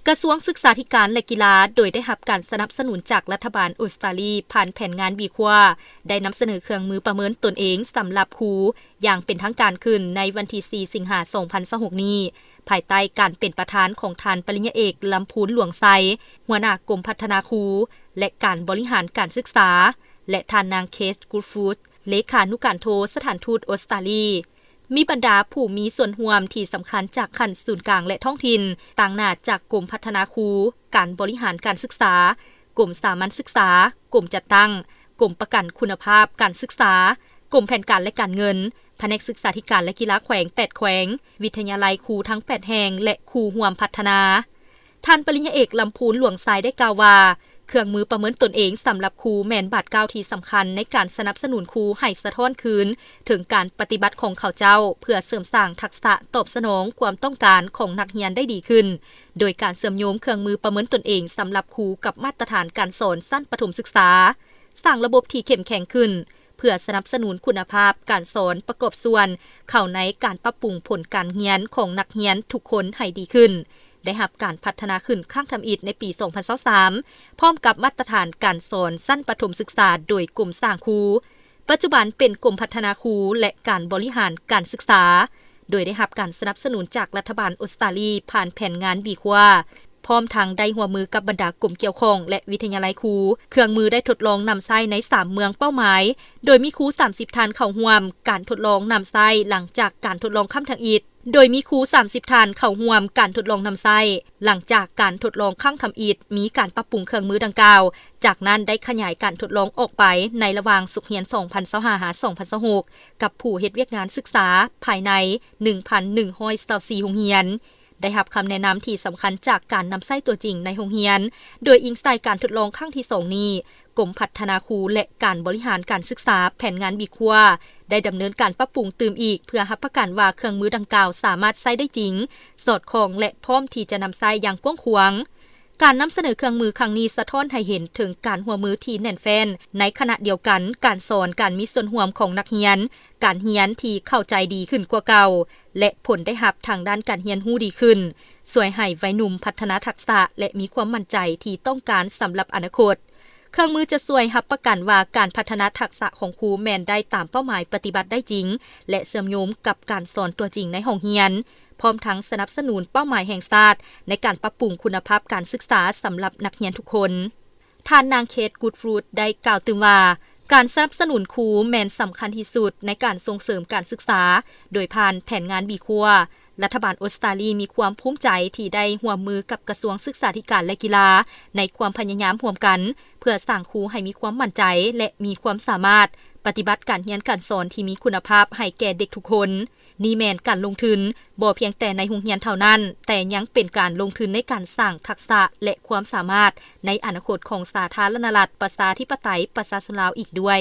ກະຊວງສຶກສາທິການ ແລະ ກິລາ ໂດຍໄດ້ຮັບການສະໜັບສະໜູນຈາກລັດຖະບານອົດສະຕາລີ ຜ່ານແຜນງານ ບີຄົວ ໄດ້ນຳສະເໜີເຄື່ອງມືປະເມີນຕົນເອງສຳລັບຄູ ຢ່າງເປັນທາງການຂຶ້ນໃນວັນທີສີ່ ສິງຫາ ສອງພັນຊາວຫົກນີ້ ພາຍໃຕ້ການເປັນປະທານຂອງທ່ານປະລິນຍາເອກ ລຳພູນ ຫຼວງໄຊ ຫົວໜ້າກົມພັດທະນາຄູ ແລະ ການບໍລິຫານການສຶກສາ ແລະ ທ່ານນາງ ເຄດ ກູດຟຣຸດ ເລຂານຸການໂທສະຖານທູດອົດສະຕາລີ. ມີບັນດາຜູ້ມີສ່ວນຮ່ວມທີ່ສຳຄັນຈາກຂັ້ນສູນກາງ ແລະ ທ້ອງຖິ່ນ, ຕາງໜ້າຈາກກົມພັດທະນາຄູ, ການບໍລິຫານການສຶກສາ, ກົມສາມັນສຶກສາ, ກົມຈັດຕັ້ງ, ກົມປະກັນຄຸນນະພາບການສຶກສາ, ກົມແຜນການ ແລະ ການເງິນ, ພະແນກສຶກສາທິການ ແລະ ກິລາແຂວງ ແປດແຂວງ, ວິທະຍາໄລຄູທັງແປດແຫ່ງ ແລະ ຄູ່ຮ່ວມພັດທະນາ. ທ່ານປະລິນຍາເອກ ລຳພູນ ຫຼວງໄຊ ໄດ້ກ່າວວ່າ, ເຄື່ອງມືປະເມີນຕົນເອງສຳລັບຄູແມ່ນບາດກ້າວທີ່ສຳຄັນໃນການສະໜັບສະໜູນຄູໃຫ້ສະທ້ອນຄືນເຖິງການປະຕິບັດຂອງເຂົາເຈົ້າ ເພື່ອເສີມສ້າງທັກສະຕອບສະໜອງຄວາມຕ້ອງການຂອງນັກຮຽນໄດ້ດີຂຶ້ນ, ໂດຍການເຊື່ອມໂຍງເຄື່ອງມືປະເມີນຕົນເອງສຳລັບຄູກັບມາດຕະຖານການສອນຊັ້ນປະຖົມສຶກສາ, ສ້າງລະບົບທີ່ເຂັ້ມແຂງຂຶ້ນ ເພື່ອສະໜັບສະໜູນຄຸນນະພາບການສອນປະກອບສ່ວນເຂົ້າໃນການປັບປຸງຜົນການຮຽນຂອງນັກຮຽນທຸກຄົນໃຫ້ດີຂຶ້ນ, ໄດ້ຮັບການພັດທະນາຂຶ້ນຄັ້ງທຳອິດໃນປີສອງພັນຊາວສາມ ພ້ອມກັບມາດຕະຖານການສອນຊັ້ນປະຖົມສຶກສາໂດຍກົມສ້າງຄູ, ປັດຈຸບັນເປັນກົມພັດທະນາຄູ ແລະ ການບໍລິຫານການສຶກສາ, ໂດຍໄດ້ຮັບການສະໜັບສະໜູນຈາກລັດຖະບານອົດສະຕາລີ ຜ່ານແຜນງານບີຄົວ ພ້ອມທັງໄດ້ຮ່ວມມືກັບບັນດາກົມກ່ຽວຂ້ອງ ແລະ ວິທະຍາໄລຄູ. ເຄື່ອງມືໄດ້ທົດລອງນຳໃຊ້ໃນສາມເມືອງເປົ້າໝາຍ, ໂດຍມີຄູສາມສິບທ່ານເຂົ້າຮ່ວມການທົດລອງນຳໃຊ້ຫຼັງຈາກການທົດລອງຄັ້ງທຳອິດ, ໂດຍມີຄູສາມສິບທ່ານເຂົ້າຮ່ວມການທົດລອງນຳໃຊ້. ຫຼັງຈາກການທົດລອງຄັ້ງທຳອິດ, ມີການປັບປຸງເຄື່ອງມືດັ່ງກ່າວ, ຈາກນັ້ນໄດ້ຂະຫຍາຍການທົດລອງອອກໄປໃນລະຫວ່າງສົກຮຽນສອງພັນຊາວຫ້າ ຫາ ສອງພັນຊາວຫົກ ກັບຜູ້ເຮັດວຽກງານສຶກສາພາຍໃນໜຶ່ງພັນໜຶ່ງຮ້ອຍຊາວສີ່ໂຮງຮຽນ. ໄດ້ຮັບຄຳແນະນຳທີ່ສຳຄັນຈາກການນຳໃຊ້ຕົວຈິງໃນໂຮງຮຽນ, ໂດຍອີງໃສ່ການທົດລອງຄັ້ງທີສອງນີ້, ກົມພັດທະນາຄູ ແລະ ການບໍລິຫານການສຶກສາແຜນງານບີຄົວ ໄດ້ດຳເນີນການປັບປຸງຕື່ມອີກ ເພື່ອຮັບປະກັນວ່າເຄື່ອງມືດັ່ງກ່າວສາມາດໃຊ້ໄດ້ຈິງ, ສອດຄ່ອງ ແລະ ພ້ອມທີ່ຈະນຳໃຊ້ຢ່າງກວ້າງຂວາງ. ການນຳສະເໜີເຄື່ອງມືຄັ້ງນີ້ສະທ້ອນໃຫ້ເຫັນເຖິງການຮ່ວມມືທີ່ແໜ້ນແຟ້ນ ໃນຂະນະດຽວກັນ, ການສອນ, ການມີສ່ວນຮ່ວມຂອງນັກຮຽນ, ການຮຽນທີ່ເຂົ້າໃຈດີຂຶ້ນກວ່າເກົ່າ ແລະ ຜົນໄດ້ຮັບທາງດ້ານການຮຽນຮູ້ດີຂຶ້ນ, ຊ່ວຍໃຫ້ໄວໜຸ່ມພັດທະນາທັກສະ ແລະ ມີຄວາມໝັ້ນໃຈທີ່ຕ້ອງການສຳລັບອະນາຄົດ. ເຄື່ອງມືຈະຊ່ວຍຮັບປະກັນວ່າການພັດທະນາທັກສະຂອງຄູແມ່ນໄດ້ຕາມເປົ້າໝາຍ, ປະຕິບັດໄດ້ຈິງ ແລະ ເຊື່ອມໂຍງກັບການສອນຕົວຈິງໃນຫ້ອງຮຽນ, ພ້ອມທັງສະໜັບສະໜູນເປົ້າໝາຍແຫ່ງຊາດໃນການປັບປຸງຄຸນນະພາບການສຶກສາສຳລັບນັກຮຽນທຸກຄົນ. ທ່ານນາງ ເຄດ ກູດຟຣຸດ ໄດ້ກ່າວຕື່ມວ່າ, ການສະໜັບສະໜູນຄູແມ່ນສຳຄັນທີ່ສຸດໃນການສົ່ງເສີມການສຶກສາ, ໂດຍຜ່ານແຜນງານບີຄົວ, ລັດຖະບານອົດສະຕາລີມີຄວາມພູມໃຈທີ່ໄດ້ຮ່ວມມືກັບກະຊວງສຶກສາທິການ ແລະ ກິລາ ໃນຄວາມພະຍາຍາມຮ່ວມກັນ ເພື່ອສ້າງຄູໃຫ້ມີຄວາມໝັ້ນໃຈ ແລະ ມີຄວາມສາມາດປະຕິບັດການຮຽນການສອນທີ່ມີຄຸນນະພາບໃຫ້ແກ່ເດັກທຸກຄົນ. ນີ້ແມ່ນການລົງທຶນບໍ່ພຽງແຕ່ໃນໂຮງຮຽນເທົ່ານັ້ນ, ແຕ່ຍັງເປັນການລົງທຶນໃນການສ້າງທັກສະ ແລະ ຄວາມສາມາດໃນອະນາຄົດຂອງສາທາລະນະລັດ ປະຊາທິປະໄຕ ປະຊາຊົນລາວອີກດ້ວຍ.